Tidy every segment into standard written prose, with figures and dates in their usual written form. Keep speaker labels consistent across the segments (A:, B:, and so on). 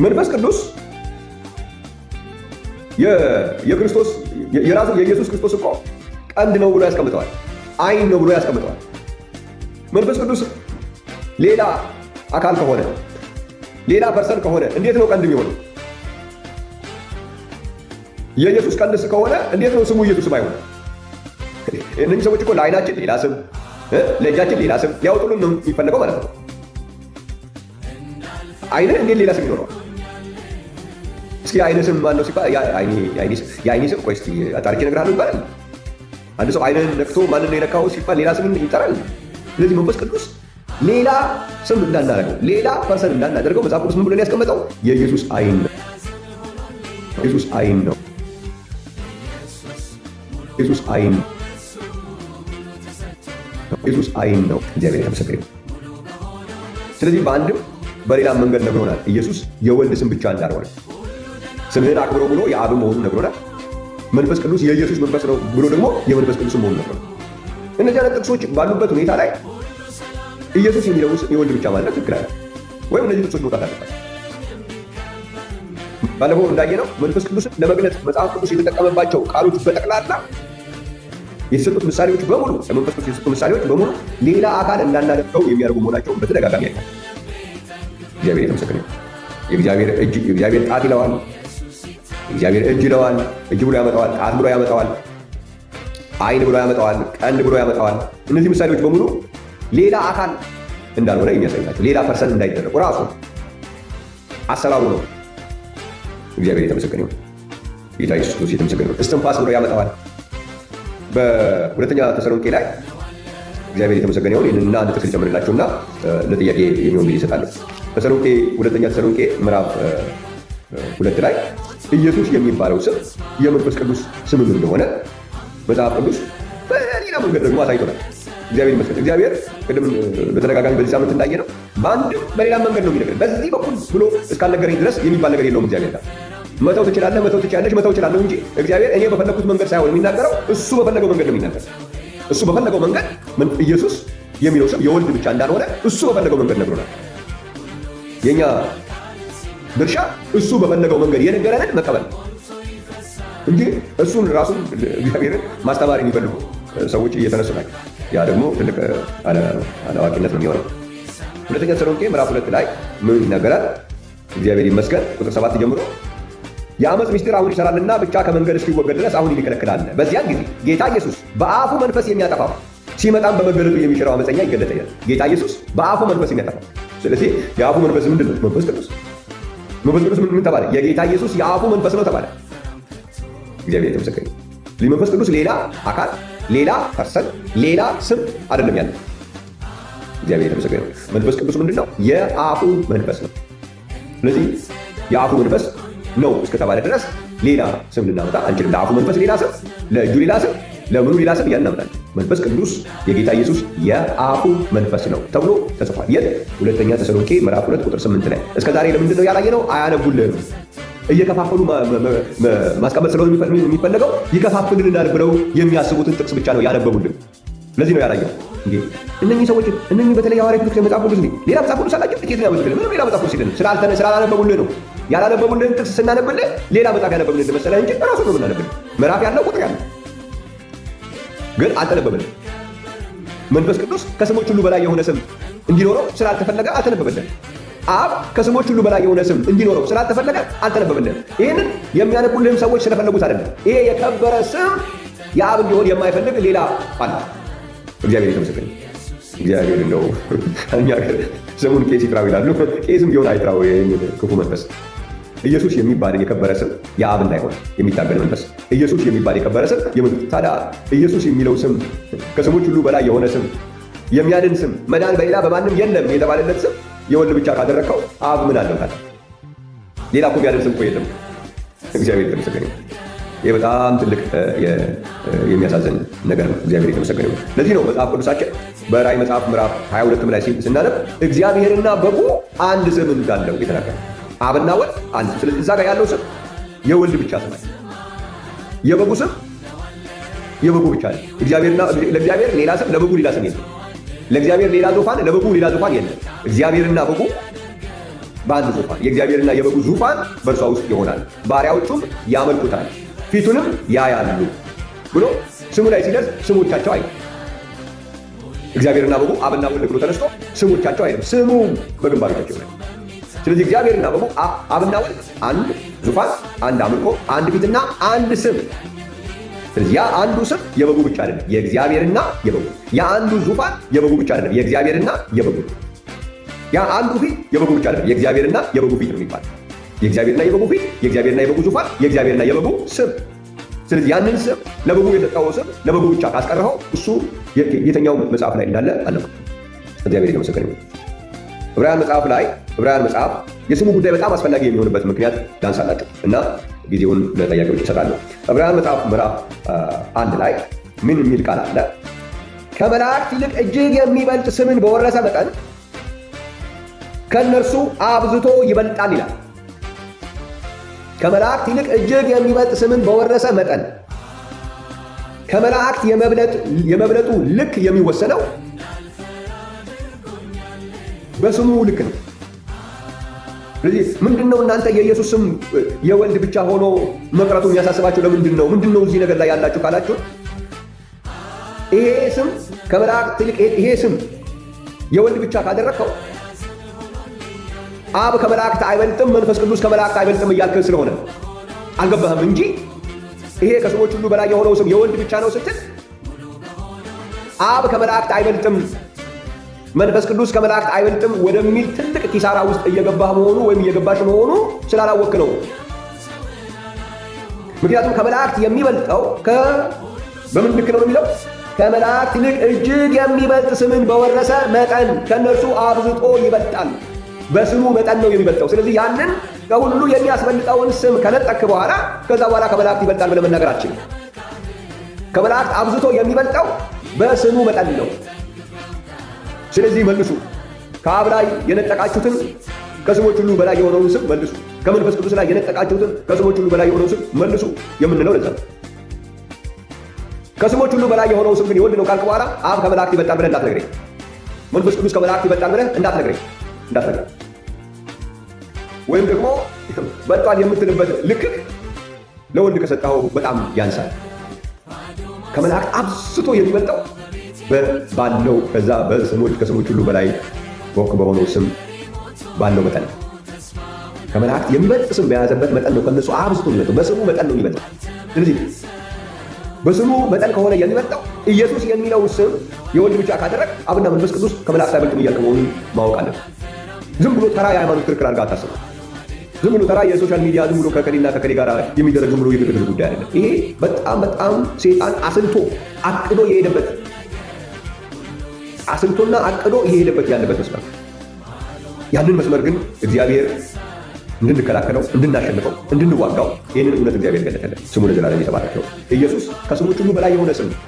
A: መንፈስ ቅዱስ የክርስቶስ የራሱ የኢየሱስ ክርስቶስ እኮ ቀንድ ነው ብሎ ያስቀምጠዋል። ዓይን ነው ብሎ ያስቀምጠዋል። መንፈስ ቅዱስ ሌላ አካል ከሆነ፣ ሌላ person ከሆነ እንዴት ነው ቀንድ የሚሆነው? የኢየሱስ ቀንድስ ከሆነ እንዴት ነው ስሙ ኢየሱስ ባይሆን? እነዚህ ሰዎች እኮ ለዓይናችን ሌላ ስም፣ ለእጃችን ሌላ ስም ሊያወጡልን ነው የሚፈለገው ማለት ነው። ዓይንህ እንዴት ሌላ ስም ይኖረዋል? እስኪ የዓይንህ ስም ማን ነው ሲባል የዓይኔ ስም ቆይ እስኪ አጣርቼ እነግርሃለሁ ይባላል። አንድ ሰው ዓይንህን ነክቶ ማንን ነው የነካው ሲባል ሌላ ስም ይጠራል። ስለዚህ መንፈስ ቅዱስ ሌላ ስም እንዳናደርገው፣ ሌላ person እንዳናደርገው መጽሐፍ ቅዱስ ምን ብሎ ያስቀመጠው? የኢየሱስ ዓይን ነው። ኢየሱስ ዓይን ነው። ኢየሱስ ዓይን ነው። ኢየሱስ ዓይን ነው። እግዚአብሔር የተመሰገነ ይሁን። ስለዚህ በአንድም በሌላም መንገድ ነግሮናል። ኢየሱስ የወልድ ስም ብቻ እንዳልሆነ፣ ስምህን አክብሮ ብሎ የአብ መሆኑን ነግሮናል። መንፈስ ቅዱስ የኢየሱስ መንፈስ ነው ብሎ ደግሞ የመንፈስ ቅዱስ መሆኑን ነግሮናል። እነዚህ አይነት ጥቅሶች ባሉበት ሁኔታ ላይ ኢየሱስ የሚለውን ስም የወልድ ብቻ ማድረግ ትክክል አይደለም። ወይም እነዚህ ጥቅሶች መውጣት አለባቸው። ባለፈው እንዳየነው መንፈስ ቅዱስን ለመግለጽ መጽሐፍ ቅዱስ የተጠቀመባቸው ቃሎች በጠቅላላ፣ የተሰጡት ምሳሌዎች በሙሉ፣ ለመንፈስ ቅዱስ የተሰጡ ምሳሌዎች በሙሉ ሌላ አካል እንዳናደርገው የሚያደርጉ መሆናቸውን በተደጋጋሚ አይተናል። እግዚአብሔር የተመሰገነ ይሁን። የእግዚአብሔር እጅ፣ የእግዚአብሔር ጣት ይለዋል። እግዚአብሔር እጅ ይለዋል። እጅ ብሎ ያመጣዋል። ጣት ብሎ ያመጣዋል። ዓይን ብሎ ያመጣዋል። ቀንድ ብሎ ያመጣዋል። እነዚህ ምሳሌዎች በሙሉ ሌላ አካል እንዳልሆነ የሚያሳዩ ናቸው። ሌላ person እንዳይደረጉ ራሱ አሰራሩ ነው። እግዚአብሔር የተመሰገነ ይሁን። ጌታ ኢየሱስ ክርስቶስ የተመሰገነ ይሁን። እስትንፋስ ብሎ ያመጣዋል። በሁለተኛ ተሰሎንቄ ላይ፣ እግዚአብሔር የተመሰገነ ይሁን። ይህንና አንድ ጥቅስ ልጨምርላችሁና ለጥያቄ የሚሆን ጊዜ ይሰጣለሁ። ተሰሎንቄ፣ ሁለተኛ ተሰሎንቄ ምዕራፍ 2 ላይ ኢየሱስ የሚባለው ስም የመንፈስ ቅዱስ ስምም እንደሆነ መጽሐፍ ቅዱስ በሌላ መንገድ ደግሞ አሳይቶናል። እግዚአብሔር ይመስገን። እግዚአብሔር ቅድም በተደጋጋሚ በዚህ ሳምንት እንዳየነው በአንድም በሌላ መንገድ ነው የሚነግረን። በዚህ በኩል ብሎ እስካልነገረኝ ድረስ የሚባል ነገር የለውም። እግዚአብሔር ጋር መተው ትችላለህ፣ መተው ትችላለች፣ መተው እችላለሁ እንጂ እግዚአብሔር እኔ በፈለግኩት መንገድ ሳይሆን የሚናገረው እሱ በፈለገው መንገድ ነው የሚናገረው። እሱ በፈለገው መንገድ ኢየሱስ የሚለው ስም የወልድ ብቻ እንዳልሆነ እሱ በፈለገው መንገድ ነግሮናል። የኛ ድርሻ እሱ በፈለገው መንገድ የነገረንን መቀበል እንጂ እሱን ራሱን እግዚአብሔርን ማስተማር የሚፈልጉ ሰዎች እየተነሱ ናቸው። ያ ደግሞ ትልቅ አላዋቂነት ነው የሚሆነው። ሁለተኛ ተሰሎንቄ ምዕራፍ 2 ላይ ምን ይናገራል? እግዚአብሔር ይመስገን። ቁጥር 7 ጀምሮ የዓመፅ ምስጢር አሁን ይሰራልና ብቻ ከመንገድ እስኪወገድ ድረስ አሁን የሚከለክል አለ። በዚያን ጊዜ ጌታ ኢየሱስ በአፉ መንፈስ የሚያጠፋው፣ ሲመጣም በመገለጡ የሚሽረው ዓመፀኛ ይገለጣል። ጌታ ኢየሱስ በአፉ መንፈስ የሚያጠፋው። ስለዚህ የአፉ መንፈስ ምንድን ነው? መንፈስ ቅዱስ። መንፈስ ቅዱስ ምን ተባለ? የጌታ ኢየሱስ የአፉ መንፈስ ነው ተባለ። እግዚአብሔር የተመሰገነ። መንፈስ ቅዱስ ሌላ አካል፣ ሌላ person፣ ሌላ ስም አይደለም ያለው። እግዚአብሔር የተመሰገነ። መንፈስ ቅዱስ ምንድን ነው? የአፉ መንፈስ ነው። ስለዚህ የአፉ መንፈስ ነው እስከተባለ ድረስ ሌላ ስም ልናመጣ አንችልም። ለአፉ መንፈስ ሌላ ስም፣ ለእጁ ሌላ ስም፣ ለምኑ ሌላ ስም እያልን እናመጣለን። መንፈስ ቅዱስ የጌታ ኢየሱስ የአፉ መንፈስ ነው ተብሎ ተጽፏል። የት? ሁለተኛ ተሰሎንቄ ምዕራፍ 2 ቁጥር 8 ላይ። እስከ ዛሬ ለምንድን ነው ያላየነው? አያነቡልህም። እየከፋፈሉ ማስቀመጥ ስለሆነ የሚፈለገው ይከፋፍልልናል ብለው የሚያስቡትን ጥቅስ ብቻ ነው ያነበቡልን። ለዚህ ነው ያላየው። እንዴ እነኚህ ሰዎች፣ እነኚህ በተለይ ሐዋርያት ቤተክርስቲያን መጽሐፍ ቅዱስ ሌላ መጽሐፍ ቅዱስ አላቸው። እንዴት ነው ያመጡት? ምንም ሌላ መጽሐፍ ቅዱስ የለንም። ስላላነበቡልህ ነው። ያላነበቡልህን ጥቅስ ስናነብልህ ሌላ መጽሐፍ ያነበብንልህ መሰለህ እንጂ ራሱ ነው የምናነብልህ። ምዕራፍ ያለው፣ ቁጥር ያለው ግን አልተነበበልህ። መንፈስ ቅዱስ ከስሞች ሁሉ በላይ የሆነ ስም እንዲኖረው ስላልተፈለገ አልተነበበልህም። አብ ከስሞች ሁሉ በላይ የሆነ ስም እንዲኖረው ስላልተፈለገ አልተነበበልህም። ይህንን የሚያነቡልህም ሰዎች ስለፈለጉት አይደለም። ይሄ የከበረ ስም የአብ እንዲሆን የማይፈልግ ሌላ አለ። እግዚአብሔር የተመሰገነ። እግዚአብሔር እንደው እኛ ስሙን ቄስ ይጥራው ይላሉ። ቄስም ቢሆን አይጥራው ክፉ መንፈስ። ኢየሱስ የሚባል የከበረ ስም የአብ እንዳይሆን የሚታገል መንፈስ። ኢየሱስ የሚባል የከበረ ስም፣ ታዲያ ኢየሱስ የሚለው ስም ከስሞች ሁሉ በላይ የሆነ ስም፣ የሚያድን ስም፣ መዳን በሌላ በማንም የለም የተባለለት ስም የወልድ ብቻ ካደረግከው አብ ምን አለው ታዲያ? ሌላ እኮ የሚያድን ስም እኮ የለም። እግዚአብሔር የተመሰገነ። ይህ በጣም ትልቅ የሚያሳዝን ነገር ነው። እግዚአብሔር የተመሰገነ ይሁን። ለዚህ ነው መጽሐፍ ቅዱሳችን በራእይ መጽሐፍ ምዕራፍ 22 ላይ ስናነብ እግዚአብሔርና በጉ አንድ ስም እንዳለው የተናገረ፣ አብና ወልድ አንድ ስም። ስለዚህ እዛ ጋር ያለው ስም የወልድ ብቻ ስም፣ የበጉ ስም የበጉ ብቻ ነው። እግዚአብሔርና ለእግዚአብሔር ሌላ ስም፣ ለበጉ ሌላ ስም የለም። ለእግዚአብሔር ሌላ ዙፋን፣ ለበጉ ሌላ ዙፋን የለም። እግዚአብሔርና በጉ በአንድ ዙፋን የእግዚአብሔርና የበጉ ዙፋን በእርሷ ውስጥ ይሆናል፣ ባሪያዎቹም ያመልኩታል፣ ፊቱንም ያያሉ ብሎ ስሙ ላይ ሲደርስ ስሞቻቸው አይ እግዚአብሔርና በጉ አብና ወልድ ብሎ ተነስቶ ስሞቻቸው አይልም፣ ስሙ በግንባሮቻቸው ይሆናል። ስለዚህ እግዚአብሔርና በጉ አብና ወልድ አንድ ዙፋን፣ አንድ አምልኮ፣ አንድ ፊትና አንድ ስም። ስለዚህ ያ አንዱ ስም የበጉ ብቻ አይደለም፣ የእግዚአብሔርና የበጉ። ያ አንዱ ዙፋን የበጉ ብቻ አይደለም፣ የእግዚአብሔርና የበጉ። ያ አንዱ ፊት የበጉ ብቻ አይደለም፣ የእግዚአብሔርና የበጉ ፊት ነው የሚባለው። የእግዚአብሔርና የበጉ ፊት፣ የእግዚአብሔርና የበጉ ዙፋን፣ የእግዚአብሔርና የበጉ ስም። ስለዚህ ያንን ስም ለበጉ የሰጠው ስም ለበጉ ብቻ ካስቀረኸው እሱ የትኛው መጽሐፍ ላይ እንዳለ አለ። እግዚአብሔር የተመሰገነ ይሁን። ዕብራውያን መጽሐፍ ላይ፣ ዕብራውያን መጽሐፍ የስሙ ጉዳይ በጣም አስፈላጊ የሚሆንበት ምክንያት ላንሳላችሁ እና ጊዜውን ለጠያቂዎች እሰጣለሁ። ዕብራውያን መጽሐፍ ምዕራፍ 1 ላይ ምን የሚል ቃል አለ? ከመላእክት ይልቅ እጅግ የሚበልጥ ስምን በወረሰ መጠን ከእነርሱ አብዝቶ ይበልጣል ይላል። ከመላእክት ይልቅ እጅግ የሚበልጥ ስምን በወረሰ መጠን፣ ከመላእክት የመብለጡ ልክ የሚወሰነው በስሙ ልክ ነው። ስለዚህ ምንድን ነው እናንተ የኢየሱስ ስም የወልድ ብቻ ሆኖ መቅረቱ የሚያሳስባችሁ ለምንድን ነው? ምንድን ነው እዚህ ነገር ላይ ያላችሁ ካላችሁ፣ ይሄ ስም ከመላእክት ይልቅ፣ ይሄ ስም የወልድ ብቻ ካደረግከው አብ ከመላእክት አይበልጥም፣ መንፈስ ቅዱስ ከመላእክት አይበልጥም እያልክ ስለሆነ አልገባህም እንጂ፣ ይሄ ከስሞች ሁሉ በላይ የሆነው ስም የወልድ ብቻ ነው ስትል አብ ከመላእክት አይበልጥም፣ መንፈስ ቅዱስ ከመላእክት አይበልጥም ወደሚል ትልቅ ኪሳራ ውስጥ እየገባህ መሆኑ ወይም እየገባሽ መሆኑ ስላላወክ ነው። ምክንያቱም ከመላእክት የሚበልጠው በምን ልክ ነው የሚለው? ከመላእክት ይልቅ እጅግ የሚበልጥ ስምን በወረሰ መጠን ከእነርሱ አብዝጦ ይበልጣል። በስሙ መጠን ነው የሚበልጠው። ስለዚህ ያንን ከሁሉ የሚያስበልጠውን ስም ከነጠክ በኋላ፣ ከዛ በኋላ ከመላእክት ይበልጣል ብለህ መናገር አትችልም። ከመላእክት አብዝቶ የሚበልጠው በስሙ መጠን ነው። ስለዚህ መልሱ። ከአብ ላይ የነጠቃችሁትን ከስሞች ሁሉ በላይ የሆነውን ስም መልሱ። ከመንፈስ ቅዱስ ላይ የነጠቃችሁትን ከስሞች ሁሉ በላይ የሆነውን ስም መልሱ የምንለው ለዛ ነው። ከስሞች ሁሉ በላይ የሆነው ስም ግን የወልድ ነው ካልክ በኋላ አብ ከመላእክት ይበልጣል ብለህ እንዳትነግረኝ፣ መንፈስ ቅዱስ ከመላእክት ይበልጣል ብለህ እንዳትነግረኝ እንዳትነግረኝ። ወይም ደግሞ በልጧል የምትልበት ልክህ ለወልድ ከሰጠኸው በጣም ያንሳል። ከመላእክት አብዝቶ የሚበልጠው ባለው ከዛ በስሞች ከስሞች ሁሉ በላይ በሆነው ስም ባለው መጠን፣ ከመላእክት የሚበልጥ ስም በያዘበት መጠን ነው ከነሱ አብዝቶ የሚበልጠው። በስሙ መጠን ነው የሚበልጠው። ስለዚህ በስሙ መጠን ከሆነ የሚበልጠው፣ ኢየሱስ የሚለው ስም የወልድ ብቻ ካደረግ አብና መንፈስ ቅዱስ ከመላእክት አይበልጡም እያልክ መሆኑን ማወቅ አለብን። ዝም ብሎ ተራ የሃይማኖት ክርክር አድርጋ አታስበው። ዝም ብሎ ተራ የ social media፣ ዝም ብሎ ከከሌና ከከሌ ጋር የሚደረግ ዝም ብሎ የግርግር ጉዳይ አይደለም። ይሄ በጣም በጣም ሴጣን አስልቶ አቅዶ የሄደበት፣ አስልቶና አቅዶ እየሄደበት ያለበት መስመር። ያንን መስመር ግን እግዚአብሔር እንድንከላከለው፣ እንድናሸንፈው፣ እንድንዋጋው ይህንን እውነት እግዚአብሔር ገለጠልን። ስሙ ለዘላለም የተባረከው። ኢየሱስ ከስሞች ሁሉ በላይ የሆነ ስም ነው።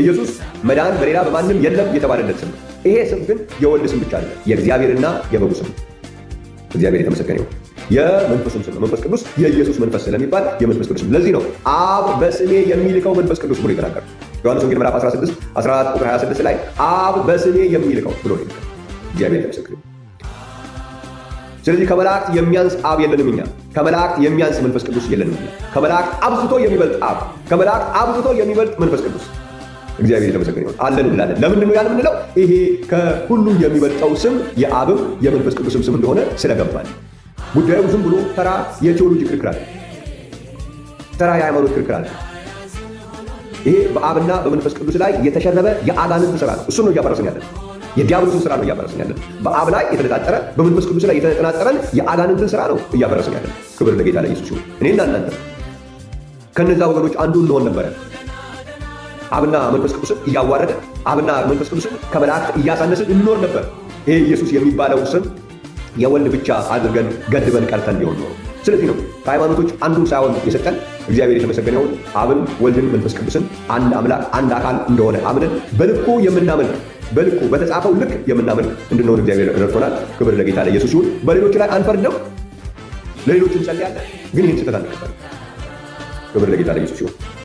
A: ኢየሱስ መዳን በሌላ በማንም የለም የተባለለት ስም ነው። ይሄ ስም ግን የወልድ ስም ብቻ አይደለም፣ የእግዚአብሔርና የበጉ ስም ነው። እግዚአብሔር የተመሰገነ ይሁን። የመንፈሱም ስም ነው። መንፈስ ቅዱስ የኢየሱስ መንፈስ ስለሚባል የመንፈስ ቅዱስ። ለዚህ ነው አብ በስሜ የሚልከው መንፈስ ቅዱስ ብሎ የተናገረው። ዮሐንስ ወንጌል ምዕራፍ 16 14 ቁጥር 26 ላይ አብ በስሜ የሚልከው ብሎ ነው። እግዚአብሔር የተመሰገነ። ስለዚህ ከመላእክት የሚያንስ አብ የለንም እኛ። ከመላእክት የሚያንስ መንፈስ ቅዱስ የለንም እኛ። ከመላእክት አብዝቶ የሚበልጥ አብ፣ ከመላእክት አብዝቶ የሚበልጥ መንፈስ ቅዱስ፣ እግዚአብሔር የተመሰገነ ይሁን፣ አለን እንላለን። ለምንድን ነው ያን የምንለው? ይሄ ከሁሉ የሚበልጠው ስም የአብም የመንፈስ ቅዱስም ስም እንደሆነ ስለገባል። ጉዳዩ ዝም ብሎ ተራ የቴዎሎጂ ክርክር አለ፣ ተራ የሃይማኖት ክርክር አለ። ይሄ በአብና በመንፈስ ቅዱስ ላይ የተሸረበ የአጋንንት ስራ ነው። እሱን ነው እያፈረስን ያለን። የዲያብሎስን ስራ ነው እያፈረስን ያለን። በአብ ላይ የተነጣጠረ፣ በመንፈስ ቅዱስ ላይ የተጠናጠረን የአጋንንትን ስራ ነው እያፈረስን ያለን። ክብር ለጌታ ለኢየሱስ ይሁን። እኔና እናንተ ከነዛ ወገኖች አንዱ እንሆን ነበረ። አብና መንፈስ ቅዱስን እያዋረደ፣ አብና መንፈስ ቅዱስን ከመላእክት እያሳነስን እንኖር ነበር። ይሄ ኢየሱስ የሚባለው ስም የወልድ ብቻ አድርገን ገድበን ቀርተን ቢሆን ኖሮ። ስለዚህ ነው ከሃይማኖቶች አንዱን ሳይሆን የሰጠን፣ እግዚአብሔር የተመሰገነ ይሁን፣ አብን፣ ወልድን፣ መንፈስ ቅዱስን አንድ አምላክ አንድ አካል እንደሆነ አምነን በልኩ የምናመልክ፣ በልኩ በተጻፈው ልክ የምናመልክ እንድንሆን እግዚአብሔር ረድቶናል። ክብር ለጌታ ለኢየሱስ ይሁን። በሌሎች ላይ አንፈርድም፣ ለሌሎች እንጸልያለን፣ ግን ይህን ስህተት አንቀበልም። ክብር ለጌታ ለኢየሱስ ይሁን።